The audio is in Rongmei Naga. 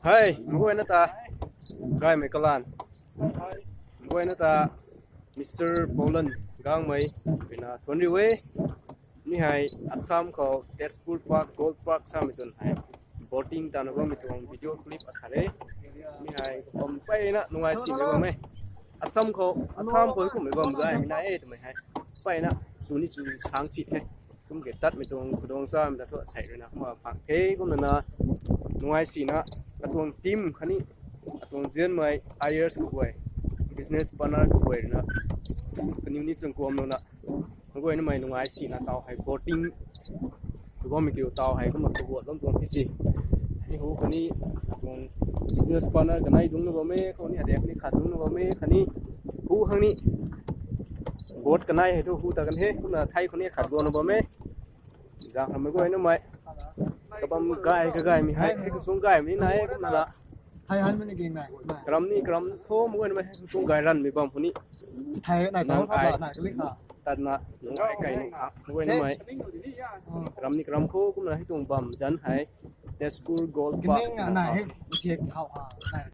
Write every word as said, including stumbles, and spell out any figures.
Hei, mguayna ta gaymei kalan. Mguayna ta Mister Polan Gangmei, pina thuan riu e. Mi hei Assam khou Tezpur Park, Gold Park samei twn hei boating tana bammei tuang video clip akhat e. Mi hei kampeyna nungai simei bam e. Assam khou, Assam khou kummei bam gaymei na e twmei hei peyna chu ni chu sang si the. Kum ke tatmei tuang khudong chamei ta thu asei ruina kumna phang the kumna na nungai sina katuang team khatni katuang zianmei hires kaguay, business partner kaguay ruina kaniw ni chang kuamlouna mguaynamei nungai sina taw hei boating tu bammei kiu taw hei kumna kaguat bam tuang ti si. Ni hu khatni katuang business partner kanei dungcna bam e, khatni adek khatni khat dungcna bam e, khatni hu khang ni boat kanei hei thu hu ta kan he, kumna thei khatni khat guangna bam e. Zang khamei guaynamei kabam gay kagaymei hei, hei kasung gaymei na e kumna la. Thei han mei ni ging nai. Karam ni karam tho mguaynamei hei kasung gay ranmei bam puni. Thei nai tang Nang sa ai. Nai kali kha. Tatna nungai kai nung kha mguaynamei. Karam ni karam khou kumna hei tuang bam zan hei Tezpur Gold Park. Kining nai hei thiak khau ha. Nai.